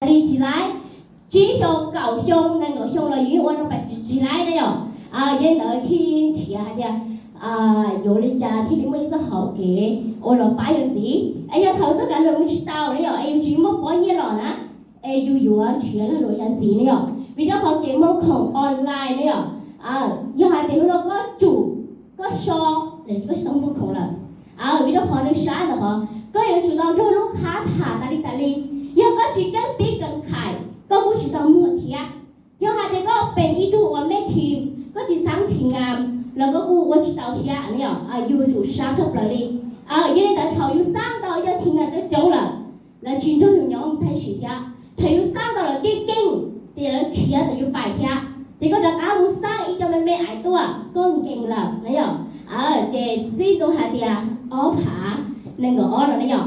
li tsis laib, tsib xyoo, kaum xyoo, nees nkaum xyoo los yus yeej ua rau pem tsis laib na yom. Yog li ntawd thiaj nrhiav hais tias yuav ua li cas thiaj li muaj ib txoj hauv kev ua los pab yus ntxiv. Es yog thaum txoj kev hlub mus tsis tau na yom, es yus tsis muaj pob nyiaj los na, es yus yuav nrhiav lag luam yam ntxiv ne yom, vim rau qhov kev muag khoom online ne yom, yog hais tias hnub no koj tsum, koj so, koj tsis tau muag khoom lawm, vim rau qhov nws sab ntawm qhov koj yuav tsum tau nrog lub qhab tham tas li tas li. Yog koj tsis keeb pib keeb khais, koj kuj tsis tau muag thiab. Yog hais tias koj pem ib tug uas me thim, koj tsis xav thim ngam los koj kuj ua tsis tau thiab ne yom. Yus yuav tsum sab tshaj plaws li. Yog li ntawd thaum yus xab tau cov thim ngam coob coob lawm, lawv tsis nrog yus nyob mus thaj sim thiab. Thaum yus xab tau lawv keej keej, ces lawv khiav tawm yus pais thiab. Ces koj rov qab mus xab ib co me me aiv tuaj, koj nkees lawm na yom. Ces txij ntua hais tias ob phav nees nkaum ob no na yom,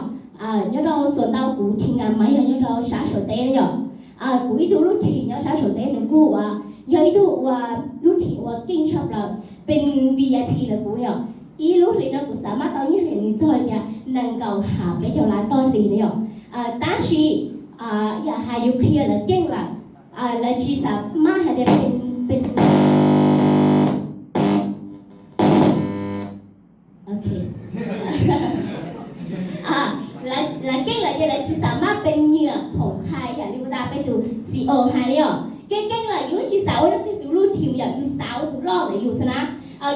nyob rau xuas ntau kuv thim ngam mas yog nyob rau sab Suav teb na yom. Kuv ib tug lub thim nyob sab Suav teb nws kuj ua, yog ib tug ua lub thim uas keej tshaj plaws, pes V I P ntawm kuv na yom. Ib lub hlis no kuv xav maj tau nyiaj hlis nws txog li tias nees nkaum ham peb caug lab toj hli na yom. Tab sis yam hais yus qhia lawv keej lawm, lawv tsis xav maj hais tias pes lawv keej lawm ces lawv tsis xav maj pes nyiam khoom hais yam li ua tas peb tus C E O hais li yom. Keej keej lawm yus tsis xav ua leej twg tus lub thim yom, yus xav ua tus loj ntawm yus xwb na.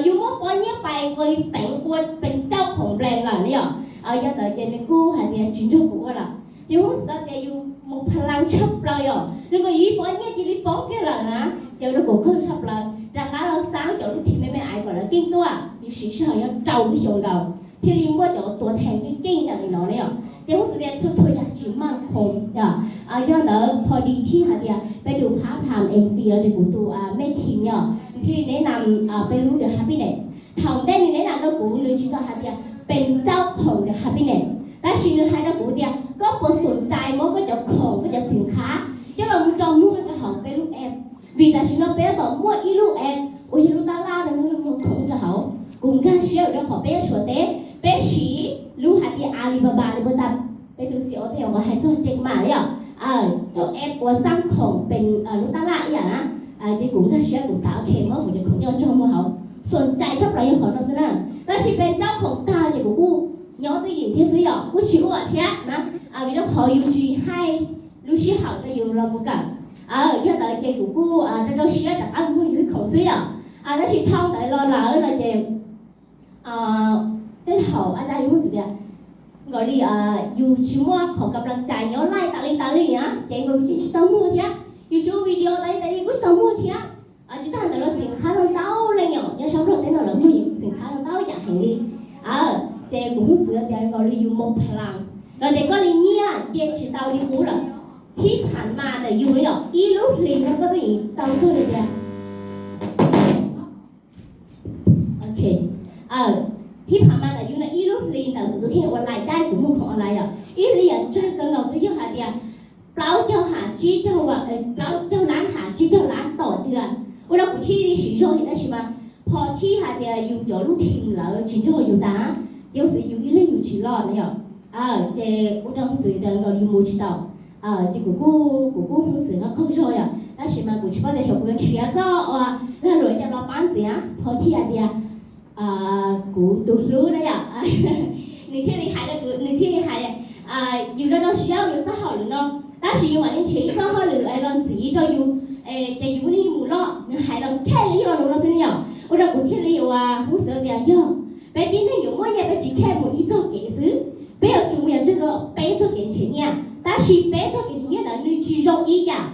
Yus muab pob nyiaj pais nqis peev ua pes tsawg khoom plan lawm na yom. Yog ntawd ces nws kuj hais tias tsis nrog kuv ua lawm. Ces hnub xwb tias yus mus pha laj tshaj plaws yom, zoo nkaus yus ib pob nyiaj cia li poob kiag lawm na, ces ua rau kuv qw tshaj plaws, rov qab los xab cov lub thim me me aiv kom lawv keej tuaj, yus siv sij hawm yog rau lub xyoo nkaus thiaj li muaj cov tuav theem keej keej yam li no ne yom. Ces hnub xwb tias txhua txhua yam tsis maj khoom yom. Yog ntawd pho di thiaj hais tias peb tus part time M C los tias kuv tus me thim yom, nws thiaj li neb nam peb lub tus happiness. Thaum ntej nws neb nam rau kuv nws tsis tau hais tias pes tsawg khoom tus happiness, tab sis nws hais rau kuv tias koj puas xum cai muab koj cov khoom koj cov xim khab coj los mus tso muag rau hauv peb lub app. Vim tam sim no peb tab tom muaj ib lub app uas yog lub tab laj rau lub muag khoom rau hauv. Kuv nkag siab rau qhov peb nyob Suav teb peb siv lub hais tias Alibaba li puas tas, peb tus C E O tej yom, kuv hais txog Jack Ma yom. Cov app uas xab khoom pes lub tab laj ib yam na. Ces kuv nkag siab kuv xav ok muab kuv cov khoom coj tso muag hauv. Xum cai tshaj plaws yog qhov no xwb na. Tab sis pes tsawg khoom tag ces kuv kuj nyob twj ywm thiab xwb yom, kuj tsis ua thiab na. Vim rau qhov yus tsis hais lub sij hawm rau yus los mus kawm. Yog ntawd ces kuv kuj rau rau siab rov qab muag yus ib khoom xwb yom. Tab sis dhau ntawd los lawm no ces tej thaum a cas yus hu xwm tias nkaus li yus tsis muaj qhov kam plas cais nyob laij tas li tas li na, ces nkaus yus tsis tau muag thiab. Yus tsis ua video tas li tas li kuj tsis tau muag thiab. Tsis tas ntawd los xim khab ntau ntau leej yom, nyob sab Nplog teb no lawv muag xim khab ntau ntau yam heev li. Ces kuv hu xwm tias nkaus li yus mus plas los tias koj li nyiaj nce tsis tau li qub lawm. Thib pham mas ntawm yus yom, ib lub hlis no koj twb yeej tau txog li tias Ok. Thib pham mas ntawm yus no ib lub hlis ntawm kuv tus kheej ua lais dai kuv muag khoom online yom, ib hlis yam tsawg kawg nkaus twb yog hais tias plaub caug ham tsib caug, plaub caug lab ham tsib caug lab tom tiag. Ua rau kuv thiaj li siv zog heev tab sis mas pho thib hais tias yus cov lub team lawv tsis nrog yus tas, ces ua xwm yus ib leeg yus tsis loj na yom. Ces ua rau hu xwm tias nkaus li mus tsis tau. Ces kuv kuj, kuv kuj hu xwm qhov qaug zog yom, tab sis mas kuv tsis paub tias xyov kuv yuav nrhiav txoj uas lag luam coj los pab ntxiv. Pho thib hais tias kuv tus hlub na yom, nws thiaj li hais rau kuv, nws thiaj li hais, yus rau rau siab yus txoj hauj lwm no, tab sis yus mam li nrhiav ib txoj hauj lwm los ntxiv rau yus, ces yus thiaj li mus loj. Nws hais los khej li yog lus no xwb ne yom, ua rau kuv thiaj li uas hu xwm tias yog peb tib neeg yuav muaj nyiaj peb tsis khej mus ib txoj kev xwb, peb yuav tsum mus yam tsawg los peb txoj kev nrhiav nyiaj, tab sis peb txoj kev nrhiav nyiaj ntawd nws tsis zoo ib yam.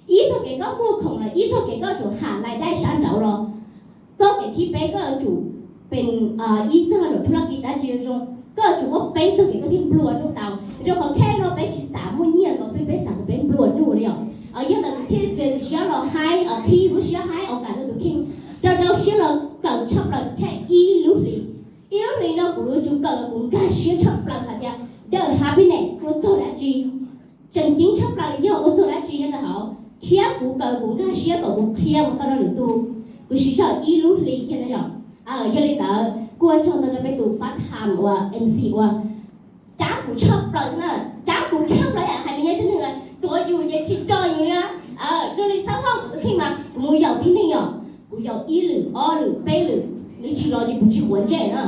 Ib txoj kev koj muag khoom los ib txoj kev koj tsum ham lais dai sab nraud los, txoj kev thib peb koj yuav tsum pes ib txoj lag luam thub laj kis dab tsi zoo, koj yuav tsum muaj peb txoj kev koj thiaj nplua nuj tau. Rau qhov khej no peb tsis xav muaj nyiaj nkaus xwb, peb xav kom peb nplua nuj li yom. Yog ntawd kuv thiaj li txiav siab los haib, qhib lub siab haib ua kam rau tus kheej, rau rau siab los kawm tshaj plaws khej ib lub hlis. Ib lub hlis no kuv yuav tsum kawm, kuv nkag siab tshaj plaws hais tias dawm happiness ua txog dab tsi, tseem ceeb tshaj plaws yog ua txog dab tsi nyob rau hauv, thiab kuv kawm kuv nkag siab kom kuv qhia mus tau rau lwm tus. Kuv siv zog ib lub hlis kiag no yom. Yog li ntawd kuj ua tsaug ntau rau peb tus part time uas M C uas cab kuv tshaj plaws na, cab kuv tshaj plaws yam hais nws yog ib tug neeg tuav yus ces Yog ib lwm, ob lwm, peb lwm, nws tsis los ces kuv tsis quav ntsej na.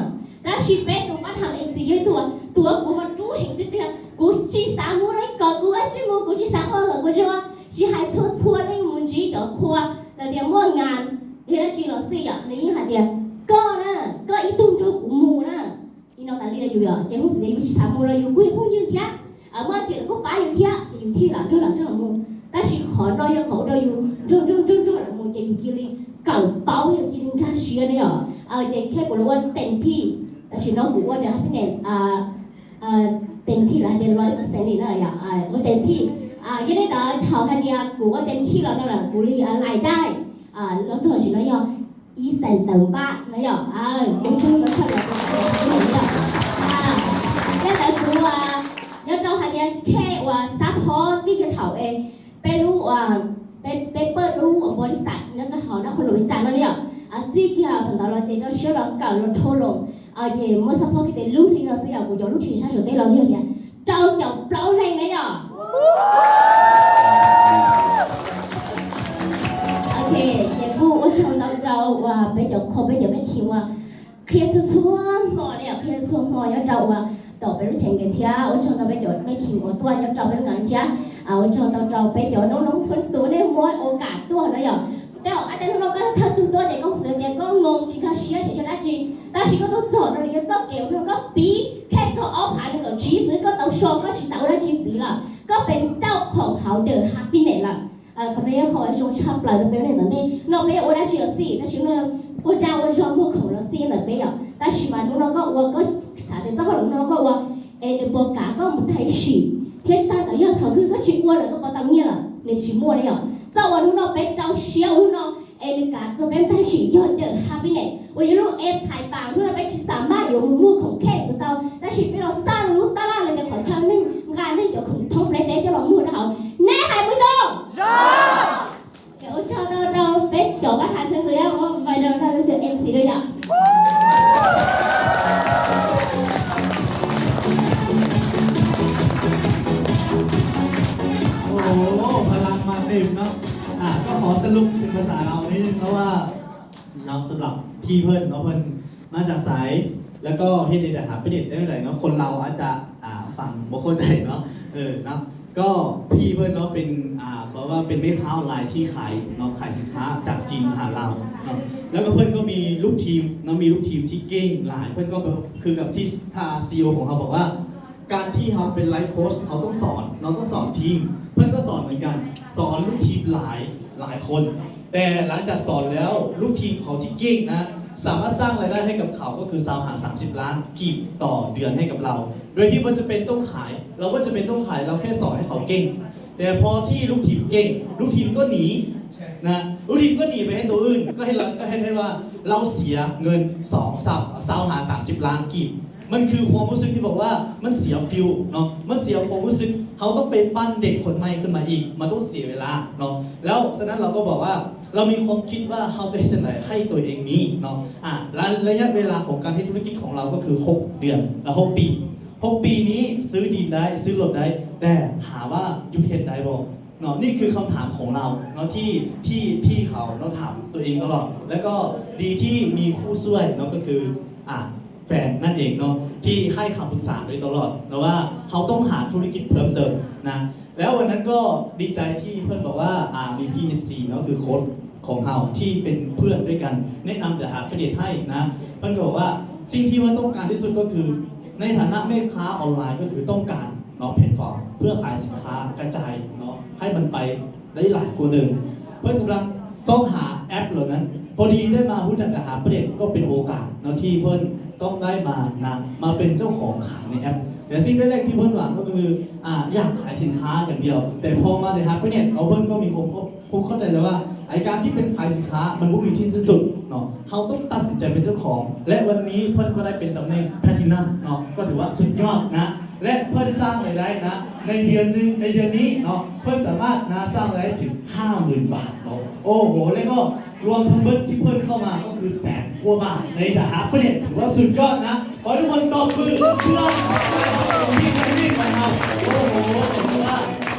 Tab sis peb tus pab tham MC yog ib tug, tus uas kuv mas rub heev tiag tiag, kuv tsis xav mus li, kom kuv ua tsis mus, kuv tsis xav ua kom kuv zoo, tsis hais txhua txhua leej mus ntsib cov qhua, lawv tias muaj ngas, yog dab tsi los xij yom, nws yeej hais tias koj na, koj ib tug nrog kuv mus na. Ib no tas li yus yom, ces hoob xwm tias yus tsis xav mus los yus kuj yog phooj ywg thiab, muaj tseem los kuj pab yus thiab, ces yus thiaj lam nrog lam nrog mus. Tab sis qhov no yog qhov ua rau yus nrog nrog nrog nrog lam mus ces yus cia li kawm paub, yus cia li nkag siab na yom. Ces thiab kuv los ua tes thij, tam sim no kuv ua ntawm happiness tes thij los hais tias los ib percent li na yom, ua tes thij. Yog li ntawd thaum hais tias kuv ua tes thij los no lawm kuv li lais dai los txog tam sim no yog ib xeem tawm npaj na yom. Kuv tsuag los tshaj lawm yom. Yog ntawd kuv nyob rau hais tias khej uas xab phob txij kiag thaum es peb lub, peb pawg lub npau li xam nyob rau hauv nab qhov lus ib txam no li yom. Txij kiag thaum ntawd los ces rau siab los kawm los rho los, ces muab xab phob kiag tes lub hli no xwb yom, kuv cov lub hli sab Suav teb los yog tias rau caum plaub leeg na yom. Ces kuj ua tsaug ntau rau uas peb cov qhua peb cov mej thim uas qhia txhua txhua hmo li yom, qhia txhua hmo nyob rau uas tom peb lub theem nkees thiab ua tsaug ntau peb cov mej thim uas tuaj nyob rau peb lub nkees thiab ua tsaug ntau rau peb cov noob noob fun stu nej muab ua kam tuaj na yom. Tej zaum ab tej hnub no koj thawj tug tuaj ces koj xav tias koj ngoo tsis nkag siab ces yog dab tsi, tab sis koj tuaj txog no nws yog txoj kev uas koj piv khej txog ob phav nees nkaum tsib xwb koj tau so koj tsis tas ua dab tsi ntxiv lawm, koj pem tauj khoom hauv the happiness lawm. Qhov no yog qhov zoo tshaj plaws rau peb neeg tom ntej no, peb ua dab tsi los xij, tab sis ua dab ua zog muag khoom los xij ntawm peb yom. Tab sis mas hnub no koj ua koj xav tias txoj hauj lwm no koj ua es nws puas kav koj mus tag ib sim, thiab tsis tas ntawd yog thaum twg koj tsis ua lawm koj puas tau nyiaj lawm, nws tsis muaj li yom. Txoj uas hnub no peb rau siab ua hnub no es nws kav rau peb tag sim yog the happiness uas yog lub app Thai Pam. Hnub no peb tsis xam maj yuav mus muag khoom khej tus tau, tab sis peb los xaj lub tab laj los yog qhov chaw neeg nqa neeg cov khoom thoob nplej teb coj los muag rau hauv. Nej hais puas zoo? Ua tsaug ntau rau peb cov pab tham xwb xwb, vais rau rau leej twg MC rau yom. Oho,พลังมาเต็มเนาะ อ่ะก็ขอสรุปเป็นภาษาเรานิดนึงนะว่า เนาะสำหรับพี่เพิ่นเนาะเพิ่นมาจากไสแล้วก็เฮ็ดในแต่หาประเด็นได้เท่าไหร่เนาะคนเราอาจจะอ่าฟังบ่เข้าใจเนาะเออเนาะก็พี่เพิ่นเนาะเป็นอ่าเขาว่าเป็นแม่ค้าออนไลน์ที่ขายเนาะขายสินค้าจากจีนมาหาเราเนาะแล้วก็เพิ่นก็มีลูกทีมเนาะมีลูกทีมที่เก่งหลายเพิ่นก็แบบคือกับที่ทางซีอีโอของเราบอกว่า การที่เราเป็นไลฟ์โค้ชเราต้องสอนเราต้องสอนทีมเพื่อนก็สอนเหมือนกันสอนลูกทีมหลายหลายคนแต่หลังจากสอนแล้วลูกทีมเขาที่เก่งนะสามารถสร้างรายได้ให้กับเขาก็คือซาวหาสามสิบล้านกีบต่อเดือนให้กับเราโดยที่มันจะเป็นต้องขายเราก็จะเป็นต้องขายเราแค่สอนให้เขาเก่งแต่พอที่ลูกทีมเก่งลูกทีมก็หนีนะลูกทีมก็หนีไปให้ตัวอื่นก็ให้เราก็ให้ให้ว่าเราเสียเงินสองสามซาวหาสามสิบล้านกีบ มันคือความรู้สึกที่บอกว่ามันเสียฟิลเนาะมันเสียความรู้สึกเขาต้องไปปั้นเด็กคนใหม่ขึ้นมาอีกมันต้องเสียเวลาเนาะแล้วฉะนั้นเราก็บอกว่าเรามีความคิดว่าเราจะเฮ็ดจั่งใดให้ตัวเองนี้เนาะอ่ะและระยะเวลาของการเฮ็ดธุรกิจของเราก็คือหกเดือนและหกปีหกปีนี้ซื้อดินได้ซื้อรถได้แต่ถามว่าหยุดเฮ็ดได้บ่เนาะนี่คือคำถามของเราเนาะที่ที่พี่เขาเนาะถามตัวเองตลอดแล้วก็ดีที่มีผู้ช่วยเนาะก็คืออ่ะ แฟนนั่นเองเนาะที่ให้คำปรึกษาโดยตลอดนะว่าเขาต้องหาธุรกิจเพิ่มเติมนะแล้ววันนั้นก็ดีใจที่เพื่อนบอกว่าอ่ามีพี่เอฟซีเนาะคือโค้ชของเราที่เป็นเพื่อนด้วยกันแนะนำแต่หาประเด็นให้นะเพื่อนก็บอกว่าสิ่งที่เพื่อนต้องการที่สุดก็คือในฐานะแม่ค้าออนไลน์ก็คือต้องการเนาะแพลตฟอร์มเพื่อขายสินค้ากระจายเนาะให้มันไป ได้หลายกว่าเดิมเพื่อนกำลังซอกหาแอปเหล่านั้นพอดีได้มารู้จักกับหาประเด็นก็เป็นโอกาสเนาะที่เพื่อนต้องได้มานะมาเป็นเจ้าของขายในแอปแต่สิ่งแรกๆที่เพื่อนหวังก็คืออ่าอยากขายสินค้าอย่างเดียวแต่พอมาในหาประเด็นเราเพื่อนก็มีความความเข้าใจเลยว่าไอ้การที่เป็นขายสินค้ามันไม่มีที่สิ้นสุดเนาะเราต้องตัดสินใจเป็นเจ้าของและวันนี้เพื่อนก็ได้เป็นตำแหน่งแพลทินัมเนาะก็ถือว่าสุดยอดนะ และเพื่อนสร้างรายได้นะในเดือนหนึ่งในเดือนนี้เนาะเพื่อนสามารถนะสร้างรายได้ถึงห้าหมื่นบาทเนาะโอ้โหแล้วก็รวมทั้งเบิดที่เพื่อนเข้ามาก็คือแสนกว่าบาทในฐานะเพื่อนเนี่ยถือว่าสุดยอดนะขอให้ทุกคนตบมือเพื่อพี่แคนดี้ของเราโอ้โหถือว่า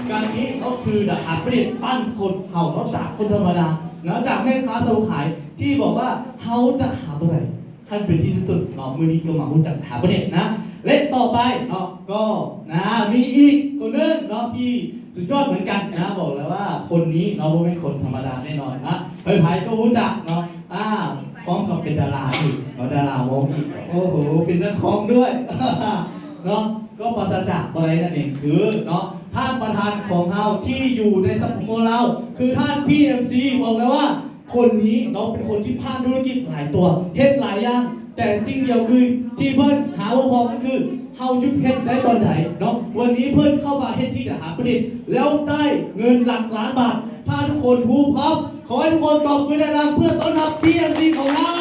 การนี้ก็คือนะหาเพื่อนปั้นคนเขานอกจากคนธรรมดา นะจากแม่ค้าเซลล์ขายที่บอกว่าเขาจะหาตัวไหนให้เป็นที่สิ้นสุดเนาะ มื้อนี้ก็มารู้จักหาประเด็นนะ และต่อไปเนาะก็นะมีอีกคนนึงเนาะที่สุดยอดเหมือนกันนะ บอกเลยว่าคนนี้เนาะไม่เป็นคนธรรมดาแน่นอนนะใครๆก็รู้จักเนาะอ่าพร้อมกับเป็นดาราอีกเนาะดาราวงอีกโอ้โหเป็นนักร้องด้วย เนาะก็ปราศจากอะไรนั่นเองคือเนาะท่านประธานของเราที่อยู่ในสปปลาวคือท่านพี่เอ็มซีบอกเลยว่าคนนี้เนาะเป็นคนที่ผ่านธุรกิจหลายตัวเฮ็ดหลายอย่างแต่สิ่งเดียวคือที่เพื่อนหาว่าพอก็คือเฮาหยุดเฮ็ดได้ตอนไหนเนาะวันนี้เพื่อนเข้ามาเฮ็ดที่มหาประดิษฐ์แล้วได้เงินหลักล้านบาทถ้าทุกคนพร้อม ขอให้ทุกคนตบมือดังๆเพื่อต้อนรับพี่เอ็มซีของเรา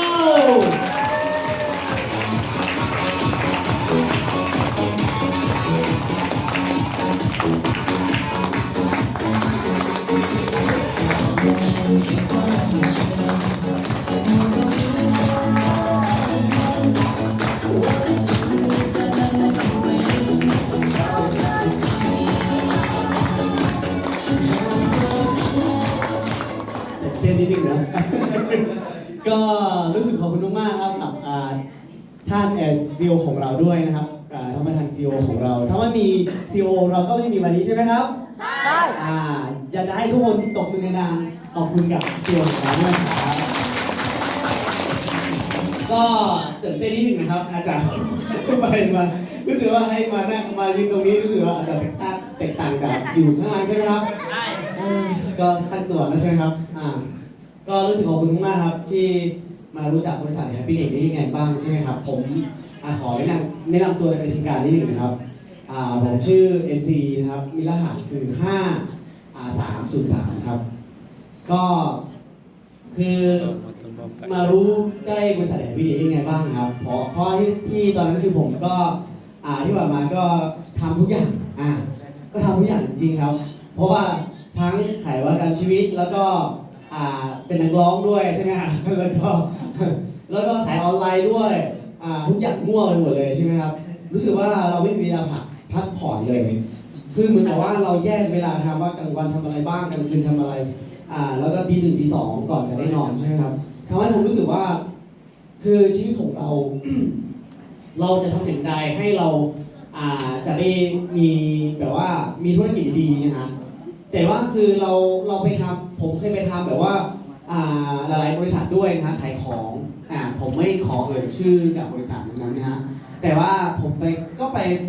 ตื่นเต้นนิดนึงนะ ก็รู้สึกขอบคุณมากๆครับกับอ่าท่านเอ่อซีอีโอของเราด้วยนะครับอ่าท่านประธานซีอีโอของเรา ถ้าไม่มีซีอีโอเราก็ไม่มีวันนี้ใช่ไหมครับ ใช่อ่าอยากจะให้ทุกคนตบมือดังๆขอบคุณกับซีอีโอของเราด้วยครับก็ตื่นเต้นนิดนึงนะครับอาจารย์ไปมารู้สึกว่าให้มานั่งมายืนตรงนี้รู้สึกว่าอาจจะแตกต่างแตกต่างจากอยู่ข้างล่างใช่ไหมครับใช่ก็ตั้งตัวแล้วใช่ไหมครับอ่า ก็รู้สึกขอบคุณมากครับที่มารู้จักบริษัท Happy Net ได้ยังไงบ้างใช่ไหมครับผมอ่าขอแนะนำแนะนำตัวในเป็นทางการนิดหนึ่งนะครับอ่าผมชื่อ เอ็มซี นะครับมีรหัสคือห้าอ่าสามศูนย์สามครับก็คือมารู้ได้บริษัท Happy Net ได้ยังไงบ้างครับเพราะเพราะที่ที่ตอนนั้นคือผมก็อ่าที่ผ่านมาก็ทำทุกอย่างอ่าก็ทำทุกอย่างจริงๆครับเพราะว่าทั้งขายประกันชีวิตแล้วก็ อ่าเป็นนักร้องด้วยใช่ไหมฮะ แล้วก็แล้วก็ขายออนไลน์ด้วยอ่าทุกอย่างมั่วไปหมดเลยใช่ไหมครับรู้สึกว่าเราไม่มีเวลาพักพักผ่อนเลยคือเหมือนกับว่าเราแยกเวลาทำว่ากลางวันทำอะไรบ้างกลางคืนทำอะไรอ่าแล้วก็ตีหนึ่งตีสองก่อนจะได้นอนใช่ไหมครับทำให้ผมรู้สึกว่า คือชีวิตของเรา เราจะทำอย่างไรให้เราอ่าจะได้มีแบบว่ามีธุรกิจดีนะฮะแต่ว่าคือเราเราไปทำผมเคยไปทำแบบว่าอ่าหลายๆบริษัทด้วยนะฮะขายของอ่าผมไม่ขอเอ่ยชื่อกับบริษัทนั้นๆนะฮะแต่ว่าผมไปก็ไป